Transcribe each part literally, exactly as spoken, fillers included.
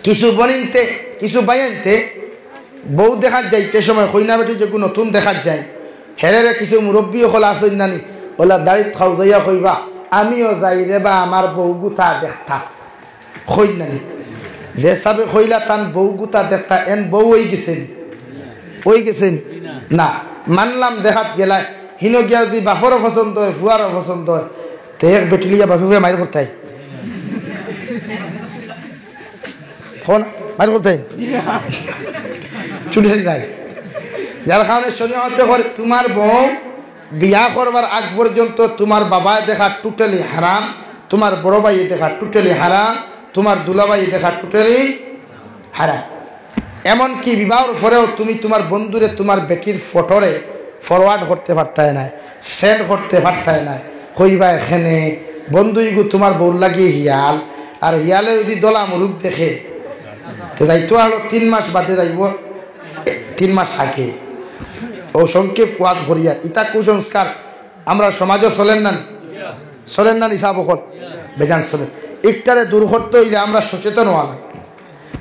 কিছু বইনাইন্তে, কিছু ভাইয়াইন্তে বউ দেখাত যাইতে সময় কইনা বেটি যেগু নতুন দেখাত যায়, হেরেরে কিছু মুরব্বি অকল আছইন না নি, অউলার দাড়িত খাউজাইয়া কইবা, "আমিও যাই রে বা, আমার বউ গুতা দেখতা।" কইন না নি? যে সাবে কইলা তান বউ গুতা দেখতা, এন বউ অইগেছে নি? অইগেছে নি? না, মানলাম দেখাত গেলায়, হিনো গিয়া যুদি বাপরও পছন্দ অয়, ফুয়ারও পছন্দ অয়, তে এক বেটি লইয়া বাপে ফুয়ায় মাইর করতায়। কও না, মাইর করতায়। ছুটি নাই। যার কারণে শরীয়তে কয়, তুমার বউ বিয়া করবার আগ পর্যন্ত তুমার বাবায় দেখা totally হারাম, তুমার বড় ভাইয়ে দেখা totally হারাম, তুমার দুলাভাইয়ে দেখা totally হারাম। এমনকি বিবাহর পরেও তুমি তুমার বন্ধুরে তুমার বেটির ফটোরে forward করতে পারতায় নায়, send করতে পারতায় নায়। কইবায় কেনে, বন্ধু ইগু তুমার বউর লাগি হিয়াল, আর হিয়ালে যুদি ধলা মুরগ দেখে, তে যাইতো আরো তিন মাস বাদে যাইবো, তিন মাস আগে। অউ সংক্ষেপ ওয়াজ করিয়া, ইতা কুসংস্কার আমরার সমাজো চলের না নি? চলের না নি সাব অকল? বেজান চলের। ইকটারে দূর করতে অইলে আমরা সচেতন অওয়া লাগবো।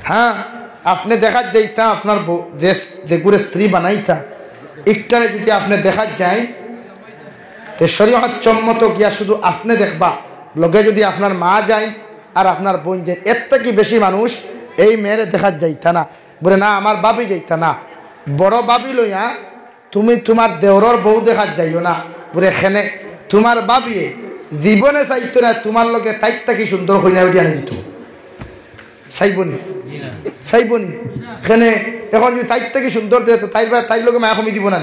হ্যাঁ, আপনে দেখাত যাইতা আপনার বউ, যে, যেগুরে স্ত্রী বানাইতা, ইকটারে যুদি আপনে দেখাত যাইন, তে শরীয়ত সম্মত গিয়া শুধু আপনে দেখবা, লগে যুদি আপনার মা যাইন আর আপনার বইন যাইন, এর থাকি বেশি মানুষ এই মেয়েরে দেখাত যাইতা না। বুলে, "না, আমার ভাবি যাইতা না।" বড় ভাবি লইয়া তুমি তুমার দেওরর বউ দেখাত যাইও না। বুলে, "কেনে?" তুমার ভাবিয়ে জীবনে চাইতো না তুমার লগে তাইর থাকি সুন্দর কইনা বেটি আনি দিতো। চাইবো নি? চাইবো নি? কেনে? এখন যুদি তাইর থাকি সুন্দর দেয়, তে তাইর বা-, তাইর লগে মায়া কমি দিবো না?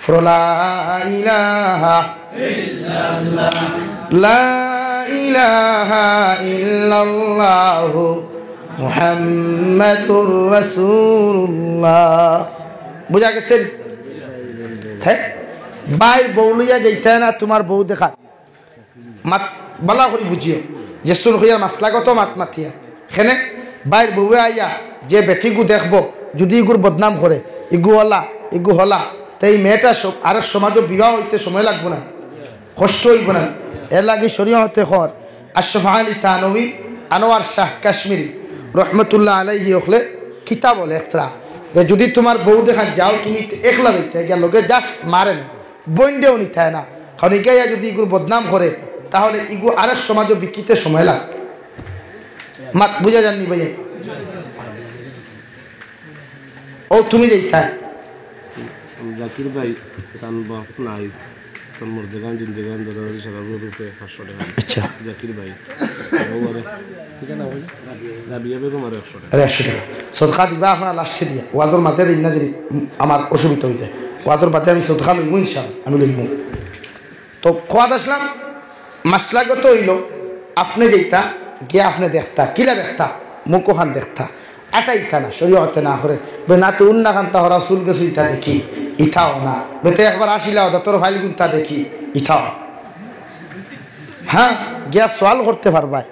লা ইলাহা ইল্লাল্লাহ, লা ইলাহা ইল্লাল্লাহু মুহাম্মাদুর রাসূলুল্লাহ। বুঝা গেছে? হ্যাঁ, ভাইর বউ লইয়া যাইতা না তুমার বউ দেখাত। মাত বালা করি বুঝিও, যে শুন হইয়া মাসলাগত মাত মাতিয়া। কেনে? ভাইর বউয়ে আইয়া যে বেটিগু দেখবো, যুদি ইগুর বদনাম করে, ইগু অলা, ইগু হলা, তে এই মেয়েটা সব-, আরেক সমাজো বিবাহ অইতে সময় লাগবো না, কষ্ট অইবো না। এর লাগি শরীয়তে কর, আশরাফ আলী থানভী, আনোয়ার শাহ কাশ্মীরি রহমতুল্লাহ আলাইহি অকলে কিতাবো লেখরা যে যুদি তুমার বউ দেখাত যাও, তুমি একলা যাইতা গিয়া, লগে just মারে না, বইনরেও নিতায় না। কারণ ইগাইয়া যুদি ইগুর বদনাম করে, তাহলে ইগু আরেক সমাজো বিকিতে সময় লাগে। মাত বুঝা যার নি ভাই? অউ তুমি যাইতায়। জাকির ভাই, তান বাপ নাই। তান মরদেগান, জিন্দেগান, দাদা দাদি সারা রূপে পাঁচশো টেকা। আচ্ছা। জাকির ভাই। ও আরে। ঠিকানা ভাই? রাবিয়া বেগম আরে একশো টেকা। আরে একশো টেকা। সদকা দিবা আপনারা লাস্টে দিয়া। ওয়াজর মাঝে দিন না যদি, উম, আমার অসুবিধা অইতে। ওয়াজর বাদে আমি সদকা লইমু ইনশাআল্লাহ, আমি লইমু। তো কওয়াত আসলাম, মাসলাগত অইলো, আপনে যাইতা, গিয়া আপনে দেখতা, কিলা দেখতা, মুখ অখান দেখতা, আটাইতা না, শরীয়তে না করে, বে না তো উন্না কান্তা হরা চুল গেছে ইতা দেখি, ইতাও না, বে তে একবার আসিলা দাঁতর ফাইল গুনতা দেখি, ইতাও না। হ্যাঁ, গিয়া সওয়াল করতে পারবায়,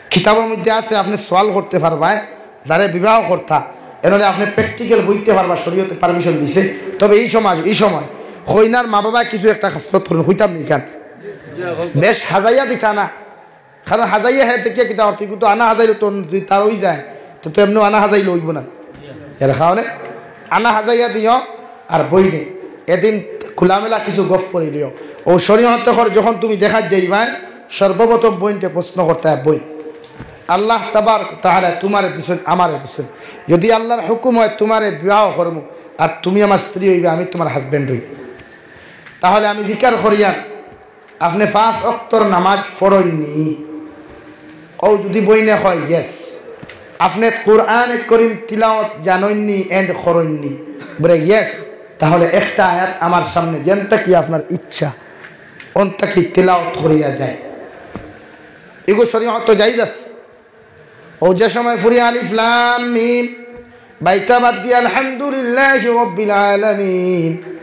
কিতাবর মধ্যে আছে, আপনে সওয়াল করতে পারবায়, যারে বিবাহ করতা, এনরে আপনে practical বইতে পারবা, শরীয়তে permission দিছে। তবে এই সমাজ, এই সময় কইনার মা বাবায় কিছু একটা খাসলত করইন, কইতাম নি কেন? বেশ হাজাইয়া দিতা না, কারণ হাজাইয়া হে দেখিয়া কিতা অর্থ, কিন্তু আনা হাজাইলে তো যদি তার অই যায়, তো, তো এমনেও আনা হাজাইলে অইবো না। এর কারণে আনা হাজাইয়া দিও, আর বইনে এদিন খোলামেলা কিছু গফ করিলিও। অউ শরীয়তে কর, যখন তুমি দেখাত যাইবায়, সর্বপ্রথম বইনরে প্রশ্ন করতায়, বইন, আল্লাহ তাবারক তাআলা তুমারে দিছইন, আমারে দিছইন। যদি আল্লাহর হুকুম অয় তুমারে বিবাহ করমু, আর তুমি আমার স্ত্রী অইবায়, আমি তুমার husband অইমু, তাহলে আমি জিকার করিয়ার, আপনে পাঁচ অক্তর নামাজ পড়ইন নি? অউ যদি বইনে কয়, "Yes।" আপনে কোরআনে করিম তিলাওয়াত জানইন নি and করইন নি? বুলে, "Yes।" তাহলে একটা আয়াত আমার সামনে যেন থাকি আপনার ইচ্ছা, অন থাকি তিলাওয়াত করিয়া যায়। ইগু শরীয়তো জায়েজ আছে। অউ যে সময় ফুরি আলিফ লাম মিম, বাইতা বাদ দিয়া আলহামদুলিল্লাহি রাব্বিল আলামিন।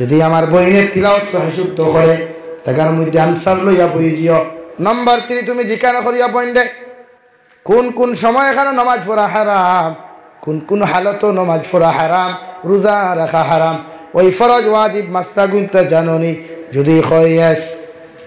যদি আমার বইনে তিলাওয়াত সহি শুদ্ধ করে, তাকার মধ্যে answer লইয়া বই দিও। নম্বর থ্রি, তুমি জিকার করিয়া বইনরে, কোন কোন সময় এখানো নামাজ পড়া হারাম, কোন কোন হালতো নামাজ পড়া হারাম, রোজা রাখা হারাম, অউ ফরজ ওয়াজিব মাসলা গুনতা জানো নি? যদি কয় yes,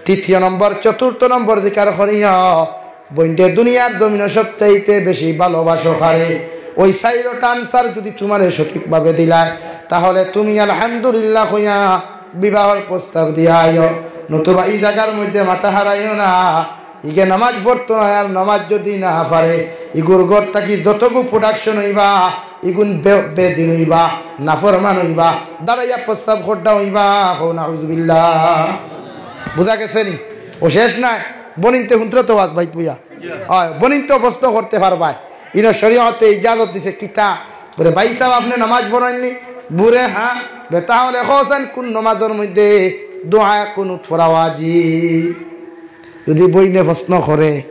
তৃতীয় নম্বর, চতুর্থ নম্বর জিকার করিও, বইনরে দুনিয়ার জমিনো সবচাইতে বেশি ভালোবাসো কারে। ওই চাইরোটা answer যুদি তুমারে সঠিকভাবে দিলায়, তাহলে তুমি আলহামদুলিল্লাহ কইয়া বিবাহর প্রস্তাব দিয়া আইও, নতুবা ই জাগার মধ্যে মাথা হারাইও না। ইগে নামাজ পড়তো নায়, আর নামাজ যুদি না পারে, ইগুর ঘর থাকি যতগু production অইবা, ইগুন বে-, বেদিন অইবা, নাফরমান অইবা, দাঁড়াইয়া প্রস্রাব করতা অইবা। কও নাউজুবিল্লাহ। বুঝা গেছে নি? ও শেষ নায়, বইনতে হুনতরা তো আজ বাইত বইয়া। অয়, বইনতে প্রশ্ন করতে পারবায়। ইনো শরীয়তে ইজাজত দিছে কিতা? বুলে, "ভাইসাব, আপনে নামাজ পড়ইন নি?" বুলে, "হ্যাঁ।" বুলে, "তাহলে কওছাইন কুন নামাজর মধ্যে দোয়া কুনুত পড়া ওয়াজিব?" যুদি বইনে প্রশ্ন করে,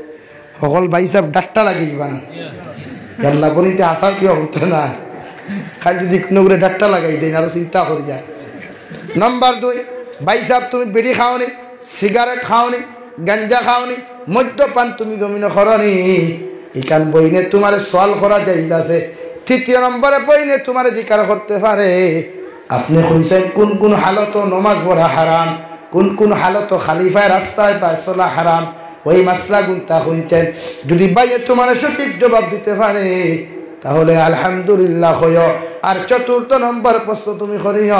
হকল ভাইসাব ডাট্টা লাগাইবা না। ইয়াল্লা, বইনতে আসার কিবা হুনতো না। খালি যুদি কুনুগুরে ডাট্টা লাগাই দেইন, আরো চিন্তা করিয়া। নাম্বার দুই, ভাইসাব, তুমি বিড়ি খাও নি, সিগারেট খাও নি, গাঞ্জা খাও নি, মদ্যপান তুমি জমিনো করো নি, ইখান বইনে তুমারে সওয়াল করা জায়েজ আছে। তৃতীয় নম্বরে বইনে তুমারে জিকার করতে পারে, আপনে কইছাইন কুন কুন হালতো নমাজ পড়া হারাম, কুন কুন হালতো খালি পায়ে রাস্তায় পায়ে চলা হারাম, ওই মাসলাগুনতা কইছাইন। যুদি ভাইয়ে তুমারে সঠিক জবাব দিতে পারে, তাহলে আলহামদুলিল্লাহ কইও। আর চতুর্থ নম্বর প্রশ্ন তুমি করিও,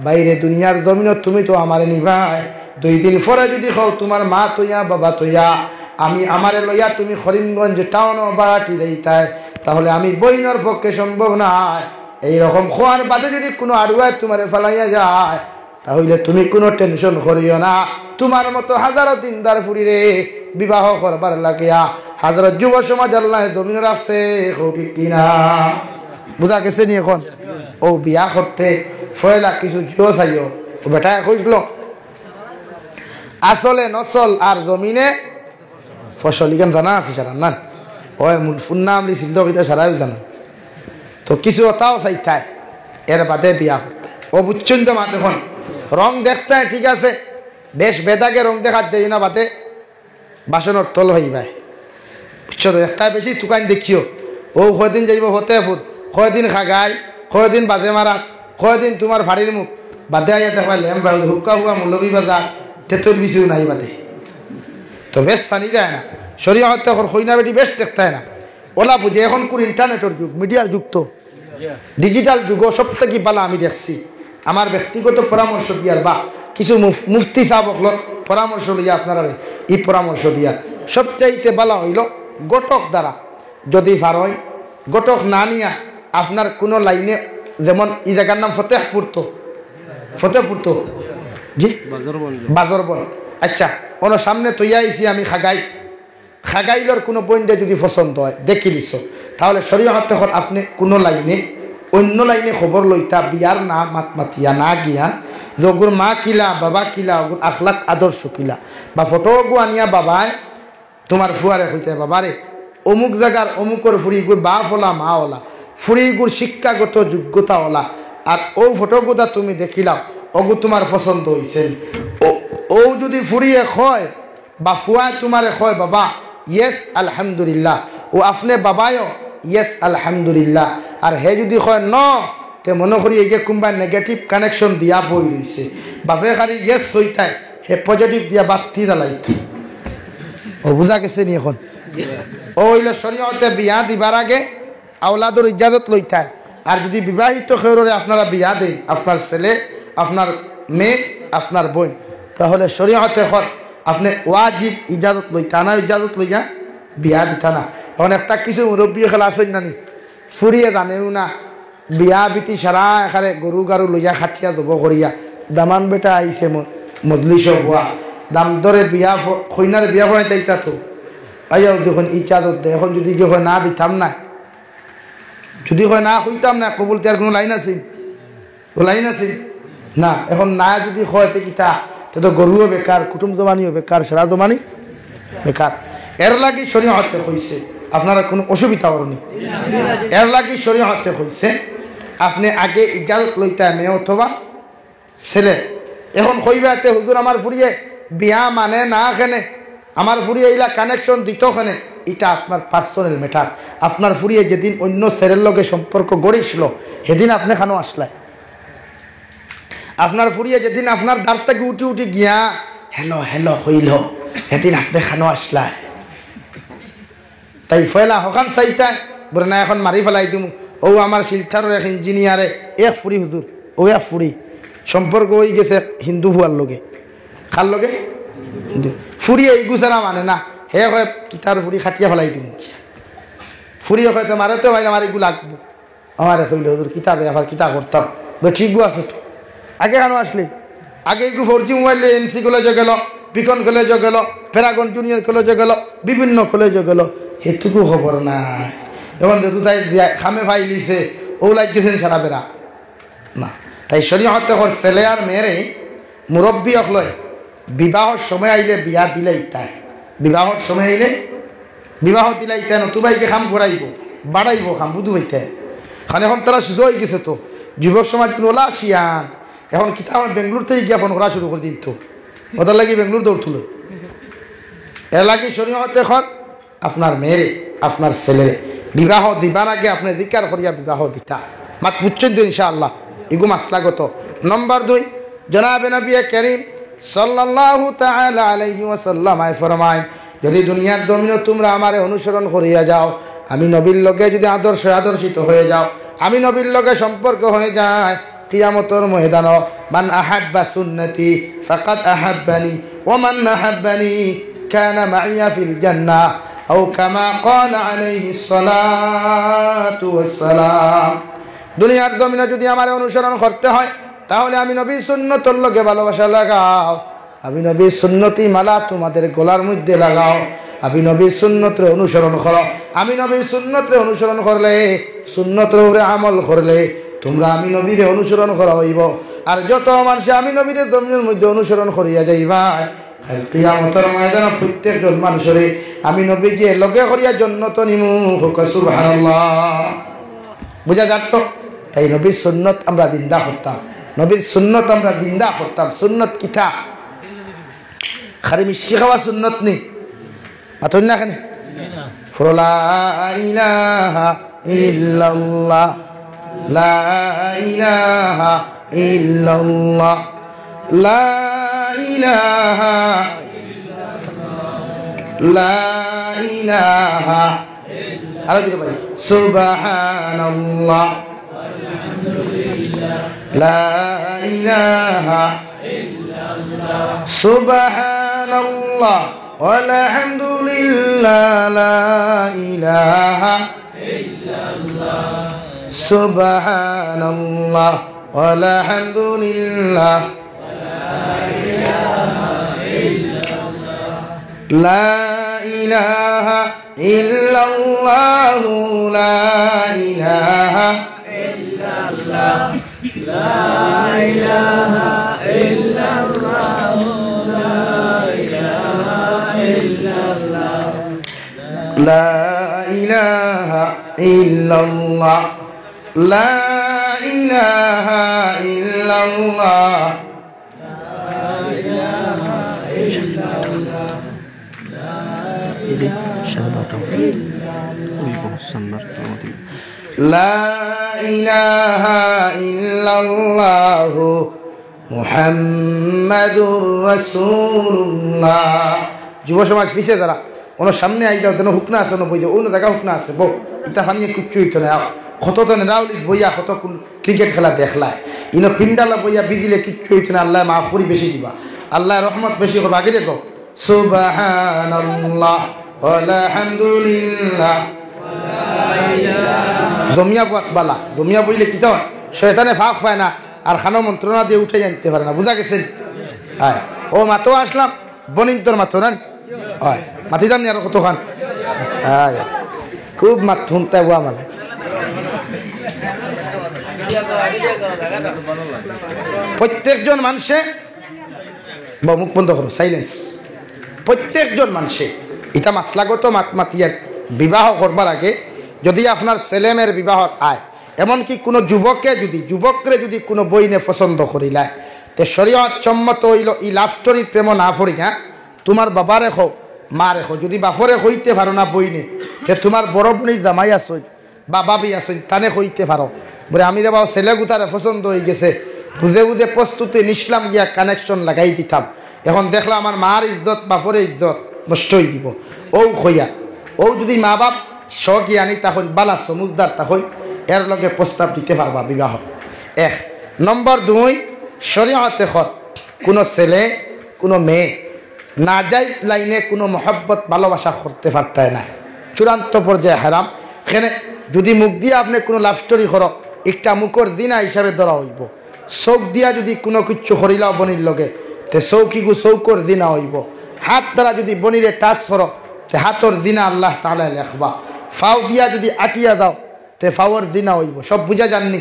ভাইরে, দুনিয়ার জমিনো তুমি তো আমারে নিবায়, দুই দিন পরে যুদি কও তুমার মা থইয়া, বাবা থইয়া, আমি আমারে লইয়া তুমি করিমগঞ্জ টাউনো বাড়াটি যাইতায়, তাহলে আমি বইনর পক্ষে সম্ভব নায়। এইরকম কওয়ার বাদে যুদি কুনু আড়ুয়ায় তুমারে ফালাইয়া যায়, তাহলে তুমি কুনু tension করিও না। তুমার মতো হাজারো দিনদার ফুরিরে বিবাহ করবার লাগিয়া হাজারো যুব সমাজ আল্লায় জমিনো রাখছে, কও ঠিক কিনা? বুঝা গেছে নি অখন? অউ বিয়া করতে পয়লা কিছু জিও চাইও। অউ বেটায় কইছিল, আসলে নসল আর জমিনে ফসল, ইখান জানা আছে সারার না? অয় মু-, ফুন্না আমলি সিলদক ইতা সারাইও জানা। তো কিছু অতাও চাইতায়, এর বাদে বিয়া করতে। অউ বুঝছইন তো মাত অখন। রং দেখতায় ঠিক আছে, বেশ বেদাগে রং দেখাত যাইও না বাদে। বাসনর তল অইবায়। বুঝছো তো? একটায় বেশি তুকাইন দেখিও। অউ কয়দিন যাইবো ফতেপুর, কয়দিন খাগাই, কয়দিন বাজে মারাত, কয়দিন তুমার ফাড়ির মুখ। বাদে আইয়া দেখবায় লেম বাউদ, হুক্কা হুয়া মৌলভী বাজার, তেতইর বিচিও নাই বাদে। তো বেশ সানি যায় না। শরীয়তে অখন কইনা বেটি বেশ দেখতায় না। অলা বুঝে, অখন কুন internet-র যুগ, media-র যুগ তো। Digital যুগো সব থাকি বালা আমি দেখছি, আমার ব্যক্তিগত পরামর্শ দিয়ার বা কিছু মুফ-, মুফতি সাব অকলর পরামর্শ লইয়া আপনারারে ই পরামর্শ দিয়ার, সবচাইতে বালা অইলো ঘটক দ্বারা। যুদি পারইন, ঘটক না নিয়া আপনার কুনু লাইনে, যেমন ই জাগার নাম ফতেহপুর তো, ফতেহপুর তো, জি? বাজারবন। বাজারবন। আচ্ছা, অনো সামনে থইয়া আইছি আমি খাগাই। খাগাইলর কুনু বইনরে যুদি পছন্দ অয়, দেখিলিছো, তাহলে শরীয়তে অখন আপনে কুনু লাইনে, অইন্য লাইনে খবর লইতা, বিয়ার না মাত মাতিয়া না গিয়া, যে অগুর মা কিলা, বাবা কিলা, অগুর আখলাক আদর্শ কিলা, বা ফটো অগু আনিয়া বাবায় তুমার ফুয়ারে কইতায়, "বাবারে, অমুক জাগার অমুকর ফুড়ি ইগুর বাপ অলা, মা অলা, ফুড়ি ইগুর শিক্ষাগত যোগ্যতা অলা, আর অউ ফটো অগুতা তুমি দেখিলাও, অগু তুমার পছন্দ অইছে নি?" অউ, অউ যুদি ফুড়িয়ে কয়, বা ফুয়ায় তুমারে কয়, "বাবা, yes, আলহামদুলিল্লাহ," অউ আপনে বাবায়ও, "Yes, আলহামদুলিল্লাহ," আর হে যুদি কয়, "No," তে মনো করি ইগে কুনবায় negative connection দিয়া বই রইছে। বাপে খালি yes কইতায়, হে positive দিয়া বাত্তি জ্বালাইতো। অউ বুঝা গেছে নি অখন? অউ অইলো শরীয়তে বিয়া দিবার আগে আওলাদর ইজাজত লইতা। আর যুদি বিবাহিত কেউরে আপনারা বিয়া দেইন, আপনার ছেলে, আপনার মেয়ে, আপনার বইন, তাহলে শরীয়তে অখন আপনে ওয়াজিব ইজাজত লইতা, না ইজাজত লইয়া বিয়া দিতা না। অখন একটা কিছু মুরব্বি অকল আছইন না নি, ফুড়িয়ে জানেও না, বিয়া বিতি সারা এখানে গরু গারু লইয়া খাটিয়া জব করিয়া, দামান বেটা আইছে ম-, মজলিসো বওয়া, দাম দরে বিয়া ফ-, কইনার বিয়া পড়াইতা তো, আইয়াও যখন ইজাজত দেয়, অখন যুদি কেউ কয় না দিতাম না, যুদি কয় না কইতাম না, কবুল, তে আর কুনু লাইন আছে? অউ লাইন আছে? না, অখন না যুদি কয় তে কিতা, তে তো গরুও বেকার, কুটুম জমানিও বেকার, সারা জমানি বেকার। এর লাগি শরীয়তে কইছে, আপনারা কুনু অসুবিধা অর নি। এর লাগি শরীয়তে কইছে, আপনে আগে ইজাজত লইতা মেয়ে অথবা ছেলে। অখন কইবা তে, "হুজুর, আমার ফুড়িয়ে বিয়া মানে না কেনে, আমার ফুড়িয়ে ইলা connection দিতো কেনে?" ইটা আপনার personal matter। আপনার ফুড়িয়ে যেদিন অইন্য ছেলের লগে সম্পর্ক গড়িছিল, হেদিন আপনে খানো আসলায়? আপনার ফুড়িয়ে যেদিন আপনার দাঁত থাকি উঠি উঠি গিয়া "hello, hello" কইল, হেদিন আপনে খানো আসলায়? তাই ফয়লা হখান চাইতায়, বলে, "না, এখন মারি ফেলাই দিমু।" ও আমার শিলচরর এক ইঞ্জিনিয়ারে এক ফুড়ি হুজুর, ও এক ফুড়ি সম্পর্ক অইগেছে এক হিন্দু ফুয়ার লগে। কার লগে? হিন্দু। ফুড়িয়ে ইগু ছাড়া মানে না। হে কয়, "কিতার ফুড়ি কাটিয়া ফেলাই দিমু।" ফুড়িয়ে কয়, "তো মারে তো ভাই, আমার ইগু লাগবো।" আমারে কইল, "হুজুর, কিতা ব্যাপার, কিতা করতাম?" বলে, "ঠিক আছে তো।" আগে কেন আসলে? আগে একটু ফোর জি মোবাইল লইয়া এনসি কলেজে গেল, বিকন কলেজে গেল, প্যারাগন জুনিয়র কলেজে গেল, বিভিন্ন কলেজে গেল। হেতুকু খবর নাই। এখন যেহেতু তাই দিয়া-, খামে ফাইলিছে, ও লাগিছেন সারা বেড়া। না, তাই শরীয়তে কর ছেলে আর মেয়েরে মুরব্বী অকলে বিবাহর সময় আইলে বিয়া দিলাইতায়। বিবাহর সময় আইলে বিবাহ দিলাইতায়, নতুবাইকে কাম করাইবো, বাড়াইবো কাম, বুঝু পাইতায়। কারণ এখন তারা সুজা অইগেছে তো, যুবক সমাজ ওলা শিয়ান। এখন কিতা হয়, বেঙ্গলোর থাকি গিয়া ফোন করা শুরু করি দিতো। ওটার লাগি বেঙ্গলোর দৌড় তুলো। এর লাগি শরীয়তে কর আপনার মেয়েরে, আপনার ছেলেরে বিবাহ দিবার আগে আপনে জিকার করিয়া বিবাহ দিতা। মাত বুঝছইন তো ইনশাআল্লাহ? ইগু মাসলাগত। নম্বর দুই, জনাবে নবী করিম সাল্লাল্লাহু তাআলা আলাইহি ওয়াসাল্লাম আয় ফরমায়, "যদি দুনিয়ার জমিনো তুমরা আমারে অনুসরণ করিয়া যাও, আমি নবীর লগে যদি আদর্শ আদর্শিত হয়ে যাও, আমি নবীর লগে সম্পর্ক হয়ে যায়, কিয়ামতর ময়দানো, মান আহাব্বা সুন্নতি ফাকাদ আহাব্বানি, ওয়া মান আহাব্বানি কানা মাইয়া ফিল জান্নাহ, আও কামা ক্বালা আলাইহিস সালাতু ওয়াস সালাম।" দুনিয়ার জমিনো যদি আমারে অনুসরণ করতে হয়, তাহলে আমি নবীর সুন্নতর লগে ভালোবাসা লাগাও, আমি নবীর সুন্নতি মালা তোমাদের গলার মধ্যে লাগাও, আমি নবীর সুন্নতরে অনুসরণ করো। আমি নবীর সুন্নতরে অনুসরণ করলে, সুন্নতর উপরে আমল করলে, তুমরা আমি নবীরে অনুসরণ করা অইবো। আর যত মানষে আমি নবীরে জমিনর মধ্যে অনুসরণ করিয়া যাইবা, কাইল কিয়ামতর ময়দানো প্রত্যেকজন মানষরে আমি নবীজিয়ে লগে করিয়া জন্নতো নিমু। কউক্কা সুবহানাল্লাহ। বুঝা যার তো? তাই নবীর সুন্নত আমরা জিন্দা করতাম, নবীর সুন্নত আমরা জিন্দা করতাম। সুন্নত কিতা? খালি মিষ্টি খাওয়া সুন্নত নি? মাতইন না কেনে? পড়ো, লা ইলাহা ইল্লাল্লাহ, লা ইলাহা ইল্লাল্লাহ, লা ইলাহা, লা ইলাহা। আরো জোরে ভাই, সুবহানাল্লাহ, লা ইলাহা, সুবহানাল্লাহ, ওয়াল হামদুলিল্লাহ, লা ইলাহা, সুবহানাল্লাহ, ওয়াল হামদুলিল্লাহ, লা ইলাহা ইল্লাল্লাহু, লা ইলাহা, লা ইলাহা ইল্লাল্লাহ, লা ইলাহা ইল্লাল্লাহ। জি, সাড়ে বারোটা। ওই বড় সান্দার তো আমাদের। লা ইলাহা ইল্লাল্লাহু মুহাম্মাদুর রাসূলুল্লাহ। যুব সমাজ পিছে যারা, অনো সামনে আই যাও, যেন হুকনা আছে, অনো বই দেও, অনো জাগা হুকনা আছে, বউ, ইতা পানিয়ে কিচ্ছু অইতো না। আও, কত তো নেড়াউলি বইয়া, কত কোন ক্রিকেট খেলা দেখলায়, ইনো পিন্ডালা বইয়া বিদিলে কিচ্ছু অইতো না। আল্লাহ মাফ করি বেশি দিবা, আল্লাহ রহমত বেশি করবা। আগে দেখো, সুবহানাল্লাহ, ওয়াল হামদুলিল্লাহ। জমিয়া বওয়াত বালা, জমিয়া বইলে কিতা অয়? শয়তানে ফাঁক পায় না, আর খানো মন্ত্রণা দিয়া উঠাই আনতে পারে না। বুঝা গেছে? আয়, ও মাতো আসলাম, বনিন্তর মাতো না? অয়, মাতিতাম নি আরো কতখান? আয়, খুব মাত হুনতে বওয়া মানে। প্রত্যেকজন মানষে বা মুখ বন্ধ করো, সাইলেন্স। প্রত্যেকজন মানষে ইতা মাসলাগত মাত মাতিয়ার বিবাহ করবার আগে যদি আপনার ছেলেমেয়ের বিবাহর আয়, এমনকি কোনো যুবকে যদি, যুবকরে যদি কোনো বইনে পছন্দ করিলায়, তে শরীয়ত সম্মত অইলো ই লাভ স্টোরির প্রেমো না পড়িয়া, তুমার বাবারে কও, মারে কও, যদি বাপরে কইতে পারো না বইনে, তে তুমার বড় বইনর জামাই আছইন, বা ভাবি আছইন, তানে কইতে পারো। বলে, "আমি রে বাবা, ছেলে গুতারে পছন্দ অইগেছে, বুঝে বুঝে প্রস্তুতি নিছলাম গিয়া কানেকশন লাগাই দিতাম। এখন দেখলাম আমার মার ইজ্জত, বাপরে ইজ্জত নষ্ট অই দিবো।" অউ কইয়া, অউ যুদি মা বাপ সজ্ঞানী থাকইন, বালা সমুজদার থাকইন, এর লগে প্রস্তাব দিতে পারবা বিবাহ। এক। নম্বর দুই, শরীয়তে কয়, কুনু ছেলে, কুনু মেয়ে নাজাইজ লাইনে কুনু মহব্বত ভালোবাসা করতে পারতায় নায়, চূড়ান্ত পর্যায়ে হারাম। কেনে, যুদি মুখ দিয়া আপনে কুনু love story করো, একটা মুখর জিনা হিসাবে ধরা অইবো। চউখ দিয়া যুদি কুনু কিচ্ছু করিলাও বইনর লগে, তে চউখ ইগু চউখর জিনা অইবো। হাত দ্বারা যুদি বইনরে touch করো, তে হাতর জিনা আল্লাহ তাআলায় লেখবা। ফাও দিয়া যুদি আটিয়া যাও, তে ফাওর জিনা অইবো। সব বুঝা যার নি?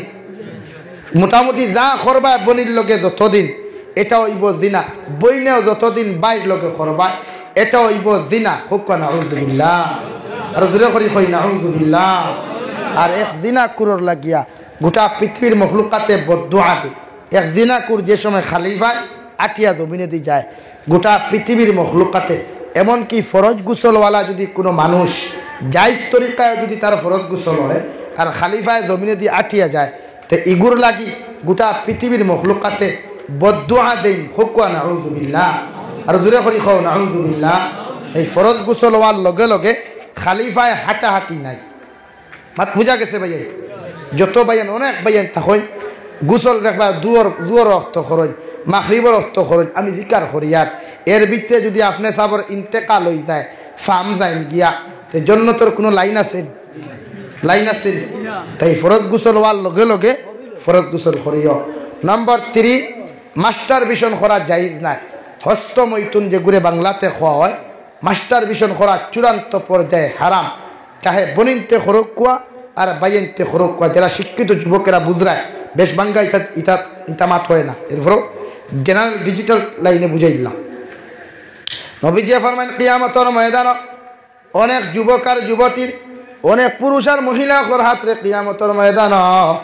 মোটামুটি যা করবায় বইনর লগে যতদিন, ইটা অইবো জিনা। বইনেও যতদিন ভাইর লগে করবায়, ইটা অইবো জিনা। কউক্কা নাউজুবিল্লাহ। আরো জোরে করি কই নাউজুবিল্লাহ। আর এক জিনাকুরর লাগিয়া গোটা পৃথিবীর মখলুকাতে বদদোয়া দেয়। এক জিনাকুর যে সময় খালি পায়, আটিয়া জমিনেদি যায়, গোটা পৃথিবীর মখলুকাতে, এমনকি ফরজ গোসলওয়ালা যুদি কুনু মানুষ জায়েজ তরিকায় যুদি তার ফরজ গোসল অয় আর খালি পায় জমিনেদি আটিয়া যায়, তে ইগুর লাগি গোটা পৃথিবীর মখলুকাতে বদদোয়া দেইন। কউক্কা নাউজুবিল্লাহ। আরো জোরে করি কও নাউজুবিল্লাহ। এই ফরজ গোসল অওয়ার লগে লগে খালি পায় হাঁটাহাঁটি নাই। মাত বুঝা গেছে ভাইয়াইন? যত ভাইয়াইন, অনেক ভাইয়াইন থাকইন, গোসল দেখবা জুহর, জুহরর অক্ত করইন, মাগরিবর অক্ত করইন, আমি জিকার করিয়ার। এর ভিতরে যুদি আপনে সাবর ইন্তেকাল অই যায়, ফাম যাইন গিয়া, তে জন্নতর কুনু লাইন আছে নি? লাইন আছে নি? তাই ফরজ গোসল অওয়ার লগে লগে ফরজ গোসল করিও। নম্বর থ্রি, masturbation করা জায়েজ নায়। হস্তমৈথুন যেগুরে বাংলাতে কওয়া অয়, masturbation করা চূড়ান্ত পর্যায়ে হারাম। চাহে বইনতে করউক্কা আর ভাইয়াইন্তে করউক্কা, যেরা শিক্ষিত যুবকেরা বুঝরায়, বেশ ভাঙ্গা ইতা, ইতা, ইতা মাত অয় না। এরপরও general digital লাইনে বুঝাইলাম। নবীজিয়ে ফরমাইন, কিয়ামতর ময়দানো অনেক যুবক আর যুবতীর, অনেক পুরুষ আর মহিলা অকলর হাতরে কিয়ামতর ময়দানো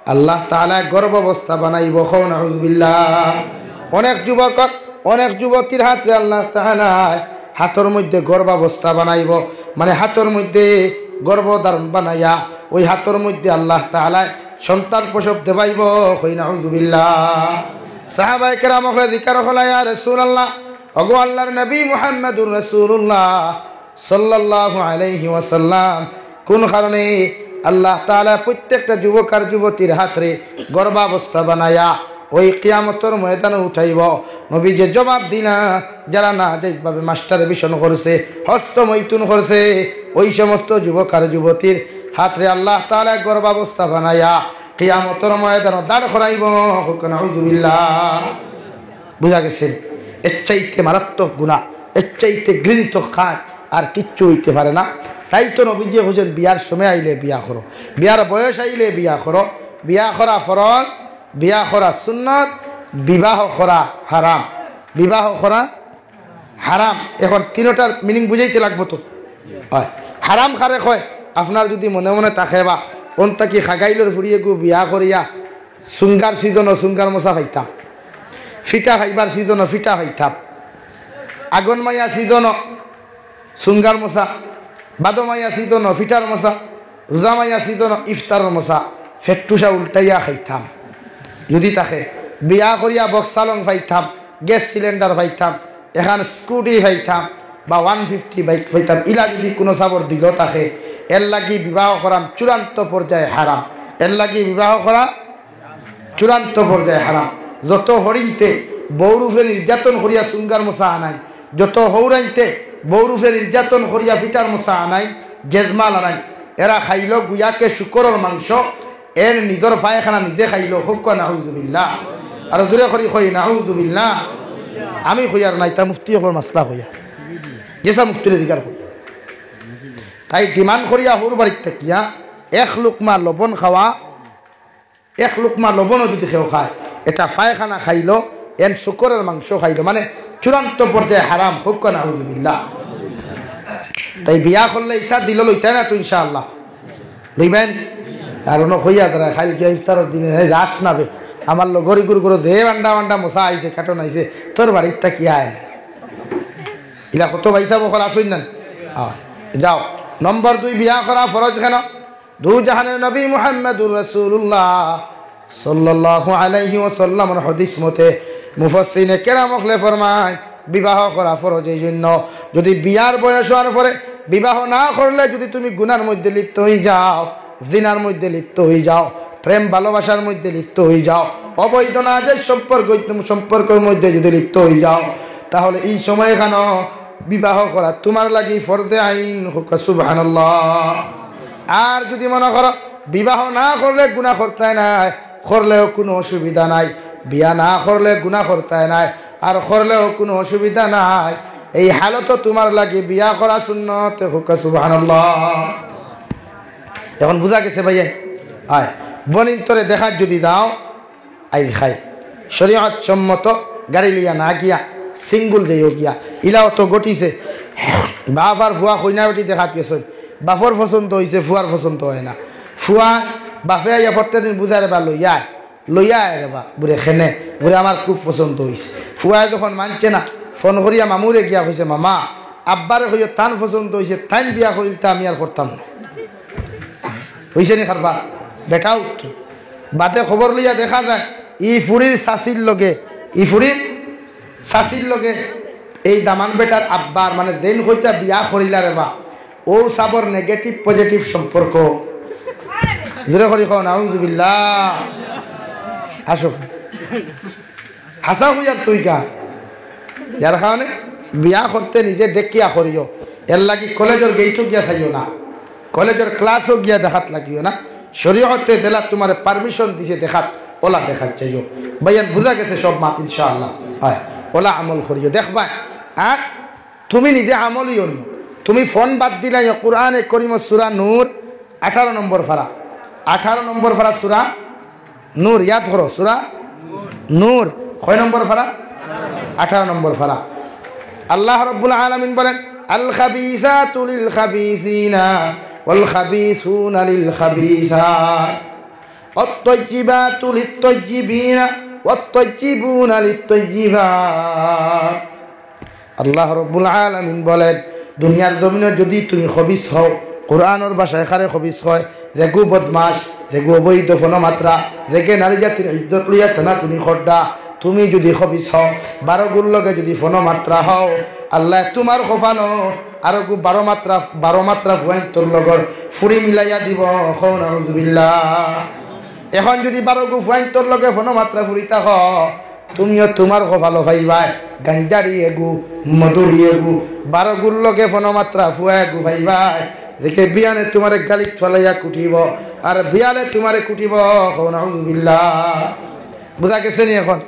আল্লাহ তাআলায় গর্ভাবস্থা বানাইবো। কও নাউজুবিল্লাহ। অনেক যুবকর, অনেক যুবতীর হাতরে আল্লাহ তাআলায় হাতর মধ্যে গর্ভাবস্থা বানাইবো, মানে হাতর মধ্যে গর্ভধারণ বানাইয়া ওই হাতর মধ্যে আল্লাহ তাআলায় সন্তান প্রসব দেবাইবো। কই নাউজুবিল্লাহ। সাহাবায়ে কেরাম অকলে জিকার করলা, ইয়া রাসূলুল্লাহ, ওগো আল্লাহর নবী মুহাম্মাদুর রাসূলুল্লাহ, সাল্লাল্লাহু আলাইহি ওয়াসাল্লাম, কুন কারণে আল্লাহ তাআলায় প্রত্যেকটা যুবক আর যুবতীর হাতরে গর্ভাবস্থা বানাইয়া ওই কিয়ামতর ময়দানো উঠাইবো? নবীজিয়ে জবাব দিলা, যারা নাজায়েজভাবে masturbation করছে, হস্তমৈথুন করছে, ওই সমস্ত যুবক আর যুবতীর হাতরে আল্লাহ তাআলায় গর্ভাবস্থা বানাইয়া কিয়ামতর ময়দানো দাঁড় করাইবো। কও নাউজুবিল্লাহ। বুঝা গেছে? এর চাইতে মারাত্মক গুনাহ, এর চাইতে ঘৃণিত কাজ আর কিচ্ছু অইতে পারে না। তাই তো নবীজিয়ে কইছইন, বিয়ার সময় আইলে বিয়া করো, বিয়ার বয়স আইলে বিয়া করো। বিয়া করা ফরজ, বিয়া করা সুন্নত, বিবাহ করা হারাম। বিবাহ করা হারাম। এখন তিনোটার meaning বুঝাইতে লাগবো তো। অয়, হারাম কারে কয়? আপনার যুদি মনে মনে থাকে বা অন থাকি খাগাইলর ফুড়িয়েগু বিয়া করিয়া সুঙ্গার season-ও সুঙ্গার মশা পাইতাম, ফিটা খাইবার season-ও ফিটা খাইতাম, আগন মাইয়া season-ও সুঙ্গার মশা, বাদো মাইয়া season-ও ফিটার মশা, রোজা মাইয়া season-ও ইফতারর মশা, ফেট্টুসা উল্টাইয়া খাইতাম। যুদি থাকে বিয়া করিয়া বক্সালং পাইতাম, gas cylinder পাইতাম, এখান scooty পাইতাম বা one fifty bike পাইতাম, ইলা যুদি কুনু সাবর দিলো থাকে, এর লাগি বিবাহ করাম চূড়ান্ত পর্যায়ে হারাম। এর লাগি বিবাহ করা চূড়ান্ত পর্যায়ে হারাম। যত হরিণতে বউর উপরে নির্যাতন করিয়া সুঙ্গার মশা আনাইন, যত হৌরাইনতে বউর উপরে নির্যাতন করিয়া ফিটার মশা আনাইন, জেজমাল আনাইন, এরা খাইলো গুয়াকে শুকরর মাংস, এর নিজর পায়খানা নিজে খাইলো। কউক্কা নাউজুবিল্লাহ। আরো জোরে করি কই নাউজুবিল্লাহ। আমি কইয়ার না, ইতা মুফতি অকলর মাসলা কইয়ার, যেসা মুফতিরে জিকার করি। তাই demand করিয়া হউর বাড়িত থাকিয়া এক লুকমা লবণ খাওয়া, এক লুকমা লবণও যুদি কেউ খায়, এটা পায়খানা খাইলো, এন শুকরের মাংস খাইলো, মানে চূড়ান্ত পর্যায়ে হারাম। কউক্কা নাউজুবিল্লাহ। তাই বিয়া করলে ইতা দিলো লইতায় না তো ইনশাআল্লাহ? লইবায় নি? আর অনো কইয়া তারা, "কাইল গিয়া ইফতারর দিনে, এই যাস না বে, আমার লগর ইগুর ঘরো যে বান্ডা বান্ডা মশা আইছে, কাটন আইছে, তোর বাড়িত থাকি আয় না।" ইলা কত ভাইসাব অকল আছইন না? আয়। যাও, নম্বর দুই, বিয়া করা ফরজ কেন? দু জাহানের নবী মুহাম্মাদুর রাসূলুল্লাহ সাল্লাল্লাহু আলাইহি ওয়াসাল্লামর হাদিস মতে মুফাসসিরিনে কেরাম অকলে ফরমায়, বিবাহ করা ফরজ এই জন্য, যদি বিয়ার বয়স হওয়ার পরে বিবাহ না করলে যদি তুমি গুনার মধ্যে লিপ্ত হয়ে যাও, জিনার মধ্যে লিপ্ত হয়ে যাও, প্রেম ভালোবাসার মধ্যে লিপ্ত হয়ে যাও, অবৈধ নাজায়েজ সম্পর্ক, সম্পর্কের মধ্যে যদি লিপ্ত হয়ে যাও, তাহলে এই সময় এখানো বিবাহ করা তোমার লাগি ফরজে আইন। কউক্কা সুবহানাল্লাহ। আর যদি মনে করো বিবাহ না করলে গুনাহ করতায় নায়, করলেও কোনো অসুবিধা নাই, বিয়া না করলে গুনাহ করতায় নায়, আর করলেও কোনো অসুবিধা নাই, এই হালতও তোমার লাগি বিয়া করা সুন্নত। কউক্কা সুবহানাল্লাহ। এখন বুঝা গেছে ভাইয়া? আয়, বইন অকলরে দেখাত যদি যাও, আইজ খাই শরীয়ত সম্মত গাড়ি লইয়া না গিয়া সিঙ্গল যাইও গিয়া। ইলাও তো ঘটিছে, বাপ আর ফুয়া কইনা বেটি দেখাত গেছইন, বাপর পছন্দ অইছে, ফুয়ার পছন্দ অয় না। ফুয়া, বাপে আইয়া প্রত্যেক দিন বুঝায়, "রেবা লইয়া আয়, লইয়া আয় রেবা।" বুলে, "কেনে?" বুলে, "আমার খুব পছন্দ অইছে।" ফুয়ায় যখন মানছে না, ফোন করিয়া মামুরে গিয়া কইছে, "মামা, আব্বারে কইও তান পছন্দ অইছে, তাইন বিয়া করিলতা আমি আর করতাম না।" অইছে নি কারবার? বেটাও তো। বাদে খবর লইয়া দেখা যায়, ই ফুড়ির চাচির লগে, ই ফুড়ির চাচির লগে এই দামান বেটার আব্বার, মানে, যেইন কইতা বিয়া করিলা রেবা, অউ সাবর negative positive সম্পর্ক। জোরে করি কও, নাউজুবিল্লাহ। আসো। হাছা কইয়ার তুই কা? যার কারণে বিয়া করতে নিজে দেখিয়া করিও। এর লাগি কলেজর গেইটও গিয়া চাইও না, কলেজর ক্লাসও গিয়া দেখাত লাগিও না। শরীয়তে যেলা তোমারে permission দিছে দেখাত, অলা দেখাত চাইও। ভাইয়ান, বুঝা গেছে সব মাত ইনশাআল্লাহ? অয়, অলা আমল করিও, দেখবায়। আর তুমি নিজে আমলি অইও। তুমি ফোন বাদ দিলাইও, কোরআনে করিমর সূরা নূর, আঠারো নম্বর পারা, আঠারো নম্বর পারা সূরা নূর, ইয়াদ করো, সূরা নূর। কয় নম্বর পারা? আঠারো নম্বর পারা। আল্লাহ রাব্বুল আলামিন বলেন, "আল খাবিসাতু লিল খাবিসিনা ওয়াল খাবিসুনা লিল খাবিসাত, ওয়াত তাইয়্যিবাতু লিত তাইয়্যিবিনা ওয়াত তাইয়্যিবুনা লিত তাইয়্যিবাত।" আল্লাহ রাব্বুল আলামিন বলেন, দুনিয়ার জমিনো যদি তুমি খবিস হও, কোরআনর ভাষায় কারে খবিস কয়, যেগু বদমাশ, যেগু অবৈধ ফোনো মাতরা, যেগে নারী জাতির ইজ্জত লইয়া টানাটুনি কররা, তুমি যদি খবিস হও, বারোগুর লগে যদি ফোনো মাতরা হও, আল্লায় তোমার কপালো আরোগু বারো মাতরা, বারো মাতরা ফুয়াইন্তর লগর ফুড়ি মিলাইয়া দিবো। কও নাউজুবিল্লাহ। এখন যদি বারোগু ফুয়াইন্তর লগে ফোনো মাতরা ফুড়ি থাকো, তুমিও তোমার কপালো পাইবায় গাঞ্জাড়ি এগু, মদুড়ি এগু, বারোগুর লগে ফোনো মাতরা ফুয়া এগু পাইবায়, যেগে বিয়ানে তোমারে গালিত ফালাইয়া কুটিবো, আর বিয়ালে তোমারে কুটিবো। কও নাউজুবিল্লাহ। বুঝা গেছে নি এখন?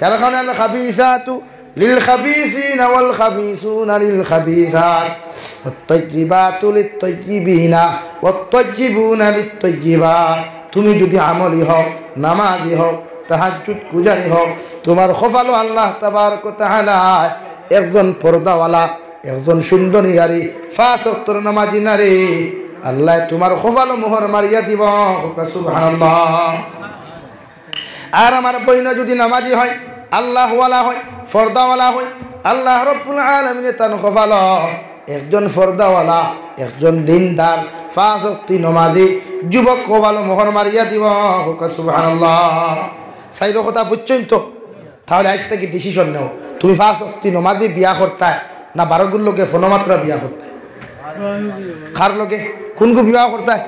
যার কারণে আল খাবিসাতু লিল খাবিসিনা ওয়াল খাবিসুনা লিল খাবিসাত, ওয়াত তাইয়্যিবাতু লিত তাইয়্যিবিনা ওয়াত তাইয়্যিবুনা লিত তাইয়্যিবাত। তুমি যদি আমলি হও, নামাজি হও, তাহাজ্জুদ গুজারি হও, তোমার কপালো আল্লাহ তাবারক ওয়া তাআলায় একজন পর্দাওয়ালা, একজন সুন্দরী নারী, পাঁচ ওয়াক্তর নামাজি নারী, আল্লায় তোমার কপালো মোহর মারিয়া দিবো। কও সুবহানাল্লাহ। আর আমার বইন যদি নামাজি হয়, আল্লাহওয়ালা হয়, পর্দাওয়ালা হয়, আল্লাহ রাব্বুল আলামিনে তান কপালো একজন পর্দাওয়ালা, একজন দিনদার, পাঁচ ওয়াক্তি নামাজি যুবক কপালো মোহর মারিয়া দিবো। কও সুবহানাল্লাহ। চাইরো কথা বুঝছইন তো? তাহলে আইজ থাকি decision নেও, তুমি পাঁচ ওয়াক্তি নামাজি বিয়া করতায় না বারোগুর লগে ফোনো মাতরা বিয়া করতায়? কার লগে? কুনগু বিবাহ করতায়?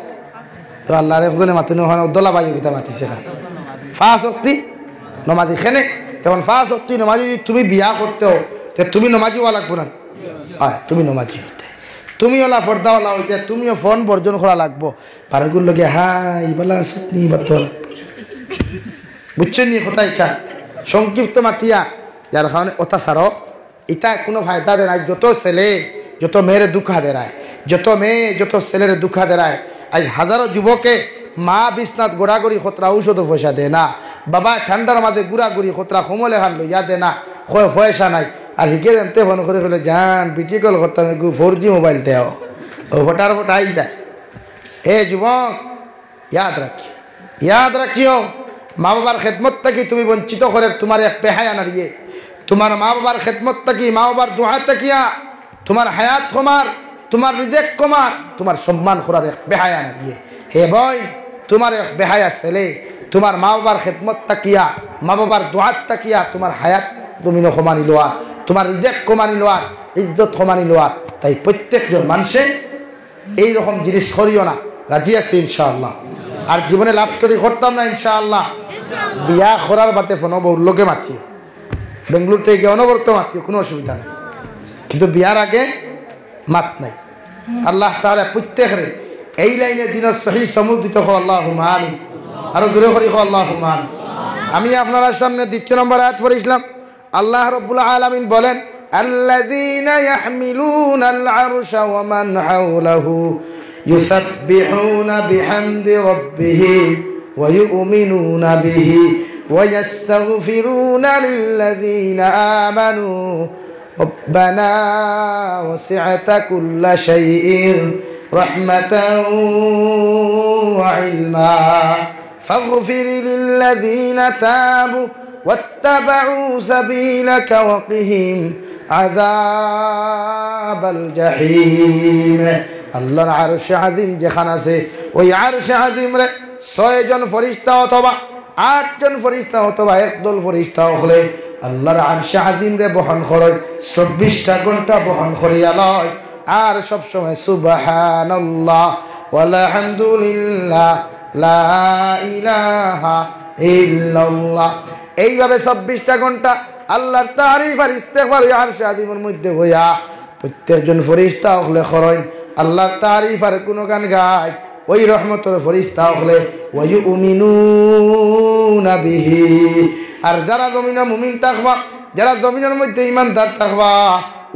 তো আল্লাহর একজনে মাতুন, অখানো দলা ভাই কিতা মাতিছে না। পাঁচ ওয়াক্তি নামাজি কেনে, তখন পাঁচ ওয়াক্তি নামাজি যদি তুমি বিয়া করতে হও, তে তুমি নামাজি অওয়া লাগবো না? অয়, তুমি নামাজি অইতে। তুমি অলা পর্দাওয়ালা অইতে, তুমিও ফোন বর্জন করা লাগবো। বারোগুর লগে হাই, ভালা আছইন নি, বাদ দেওয়া লাগবো। বুঝছইন নি কথা ইখান? সংক্ষিপ্ত মাতিয়া, যার কারণে অতা ছাড়ো, ইতা কুনু ফায়দা দেয় না। যত ছেলে, যত মেয়েরে ধুকা দেরায়, যত মেয়ে, যত ছেলেরে ধুকা দেরায়। আইজ হাজারো যুবকে মা বিছনাত গড়াগড়ি খতরা, ঔষধর পয়সা দেয় না। বাবা ঠান্ডার মাঝে ঘুরাঘুরি খতরা, কম্বল এখান লইয়া দেয় না, কয় পয়সা নাই। আর হিগে জানতে ফোন করি কইলো, "জান, video call করতাম, এগু four G mobile দেও।" ও ফটার ফটাই যায়। এ যুবক, ইয়াদ রাখিও, ইয়াদ রাখিও, মা বাবার খেদমত থাকি তুমি বঞ্চিত করের তোমার এক বেহায়া নারীয়ে। তোমার মা বাবার খেদমত থাকি, মা বাবার দোয়া থাকিয়া তোমার হায়াত কমার, তোমার রিজেক কমার, তোমার সম্মান করার এক বেহায়া নারীয়ে। হে বইন, তোমার এক বেহায়া ছেলে, তোমার মা বাবার খেদমত থাকিয়া, মা বাবার দোয়াত থাকিয়া তোমার হায়াত জমিনো কমানি লওয়ার, তোমার রিজেক কমানি লওয়ার, ইজ্জত কমানি লওয়ার। তাই প্রত্যেকজন মানষে এই রকম জিনিস করিও না, রাজি আছি ইনশাআল্লাহ। আর জীবনে লাভ স্টোরি করতাম না ইনশাআল্লাহ। বিয়া করার বাদে ফোনো বউর লগে মাতিও, বেঙ্গালুরু থাকি গিয়া অনবরত মাতিও, কুনু অসুবিধা নাই, কিন্তু বিয়ার আগে মাত নাই। আল্লাহ তাআলা প্রত্যেকরে এই লাইনে দিনর সহি সমুদ্রিত কও, আল্লাহুম্মা আমিন। আরো জোরে করি কও, আল্লাহুম্মা আমিন। আমি আপনারার সামনে দ্বিতীয় নম্বর আয়াত পড়ছিলাম। আল্লাহ রাব্বুল আলামিন বলেন, الذين يحملون العرش ومن حوله يسبحون بحمد ربهم ويؤمنون به ويستغفرون للذين آمنوا ربنا وسعت كل شيء رحمة وعلما فاغفر للذين تابوا واتبعوا سبيلك وقهم عذاب الجحيم। আল্লাহর আরশে আজিম যেখান আছে, ওই আরশে আজিমরে ছয়জন ফেরেশতা অথবা আটজন ফেরেশতা অথবা একদল ফেরেশতা অকলে আল্লাহর আরশে আজিমরে বহন করইন, চব্বিশটা ঘন্টা বহন করিয়া লয়। আর সব সময় সুবহানাল্লাহ ওয়াল হামদুলিল্লাহ লা ইলাহা ইল্লাল্লাহ। এইভাবে চব্বিশটা ঘন্টা আল্লাহর তারিফ আর ইস্তেগফার ওই আরশে আজিমর মধ্যে বইয়া প্রত্যেকজন ফেরেশতা অকলে করইন, আল্লাহর তারিফ আর গুণগান গায়। ওই রহমতর ফেরেশতা অকলে, ওয়া ইউমিনুনা বিহি, আর যারা জমিনো মুমিন থাকবা, যারা জমিনর মধ্যে ইমানদার থাকবা,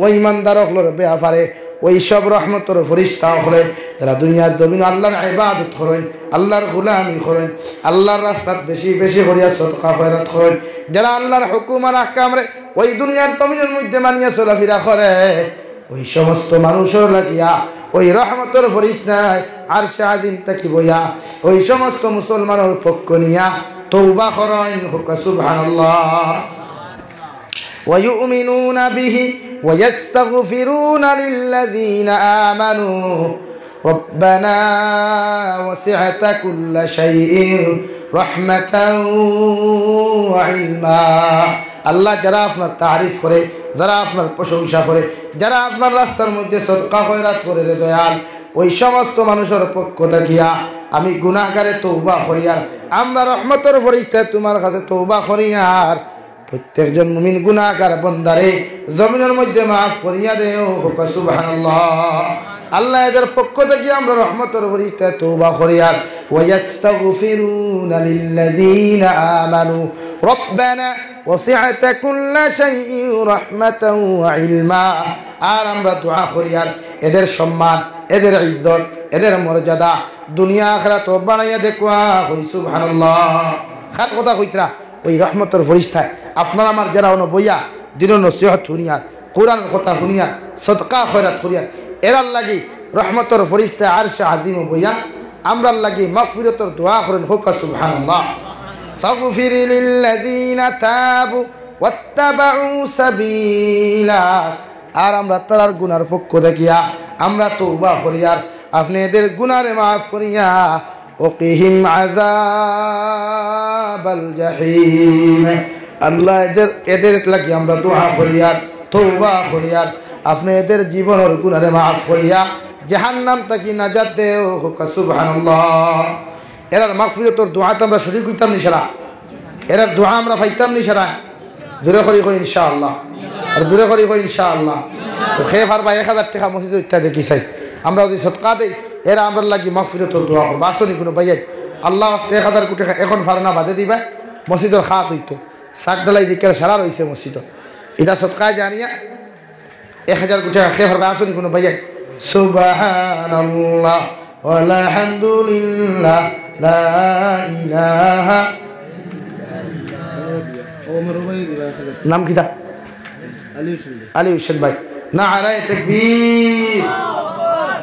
ওই ইমানদার অকলর ব্যাপারে ওই সব রহমতর ফেরেশতা অকলে, যারা দুনিয়ার জমিনো আল্লাহর ইবাদত করইন, আল্লাহর গোলামি করইন, আল্লাহর রাস্তাত বেশি বেশি করিয়া সদকা খয়রাত করইন, যারা আল্লাহর হুকুম আর আহকামরে ওই দুনিয়ার জমিনর মধ্যে মানিয়া চলাফিরা করে, ওই সমস্ত মানুষর লাগিয়া ওই রহমতর ফেরেশতায় আরশে আজিম থাকি বইয়া ওই সমস্ত মুসলমানর পক্ষ নিয়া তওবা করইন। কউক্কা সুবহানাল্লাহ। ويؤمنون به ويستغفرون للذين آمنوا ربنا وسعت كل شيء رحمة وعلما। আল্লাহ, যারা আপনার তারিফ করে, যারা আপনার প্রশংসা করে, যারা আপনার রাস্তার মধ্যে সদকা খয়রাত করে রে দয়াল, ওই সমস্ত মানুষর পক্ষ থাকিয়া আমি গুনাহগারে তওবা করিয়ার, আমরা রহমতর ফেরেশতায় তোমার কাছে তওবা করিয়ার, প্রত্যেকজন মুমিন গুনাহগার বন্দারে জমিনর মধ্যে মাফ করিয়া দেও। কউক্কা সুবহানাল্লাহ। আল্লাহ, এদের পক্ষ থাকিয়া আমরা রহমতর ফেরেশতায় তওবা করিয়ার, ويستغفرون للذين آمنوا ربنا وسعت كل شيء رحمة وعلما। আর আমরা দোয়া করিয়ার এদের সম্মান, এদের ইজ্জত, এদের মর্যাদা দুনিয়া আখিরাতো বাড়াইয়া দেউক্কা। কই সুবহানাল্লাহ। কার কথা কইতরা? ওই রহমতর ফেরেশতায় আপনার আমার যারা অনো বইয়া দিনর নসিহত হুনিয়ার, কোরআনর কথা হুনিয়ার, সদকা খয়রাত করিয়ার, এরার লাগি রহমতর ফেরেশতায় আরশে আজিমো বইয়া আমরার লাগি মাগফিরতর দোয়া করইন। কউক্কা সুবহানাল্লাহ। فاغفر للذين تابوا واتبعوا سبيلك। আর আমরা তারার গুনার পক্ষ থাকিয়া আমরা তওবা করিয়ার, আপনে এদের গুনারে মাফ করিয়া وقهم عذاب الجحيم। আল্লাহ, এদের, এদের লাগি আমরা দোয়া করিয়ার, তওবা করিয়ার, আপনে এদের জীবনর গুনারে মাফ করিয়া জাহান্নাম থাকি নাজাত দেও। কউক্কা সুবহানাল্লাহ। এরার মাগফিরতর দোয়াত আমরা শরিক অইতাম নি সারা? এরার দোয়া আমরা পাইতাম নি সারা? জোরে করি কই ইনশাআল্লাহ। আর জোরে করি কই ইনশাআল্লাহ। তো কে পারবা এক হাজার টেকা মসজিদো ইতা দেখি চাই। আমরা যুদি সদকা দেই, এরা আমরার লাগি মাগফিরতর দোয়া করবা। আছো নি কুনু ভাইয়াইন? আল্লাহ ওয়াস্তে এক হাজার কোটি টেকা অখন পারো না বাদে দিবা, মসজিদর খাত অইতো। ছাদ ঢালাই দিকে সারা রইছে মসজিদো। ইতা সদকায় জারিয়া এক হাজার কোটি টেকা কে পারবা? আছো নি কুনু ভাইয়াইন? সুবহানাল্লাহ। ওয়ালহামদুলিল্লাহ, লা ইলাহা। নাম কিতা? আলী হোসেন ভাই। নারায়ে তাকবীর।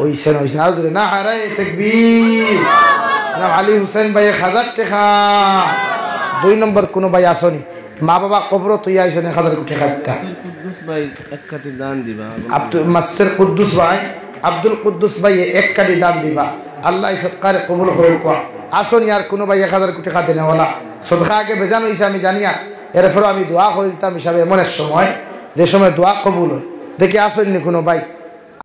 অইছে না, অইছে না, আরো জোরে। নারায়ে তাকবীর। নাম আলী হোসেন ভাই, এক হাজার টেকা। দুই নম্বর কুনু ভাই আছো নি? মা বাবা কবরো থইয়া আইছইন এক হাজার কোটি টেকা। কুদ্দুস ভাই এক কাঠি ধান দিবা। আব্দুল মাস্টার কুদ্দুস ভাই, আব্দুল কুদ্দুস ভাই এক কাঠি ধান দিবা। আল্লাহ এই সদকারে কবুল করুক্কা। আছো নি আর কুনু ভাই এক হাজার কোটি টেকা দেনেওয়ালা? সদকা আগে বেজান অইছে আমি জানিয়ার, এরপরও আমি দোয়া করিলতাম হিসাবে এমন এক সময়, যে সময় দোয়া কবুল অয়। দেখি আছইন নি কুনু ভাই।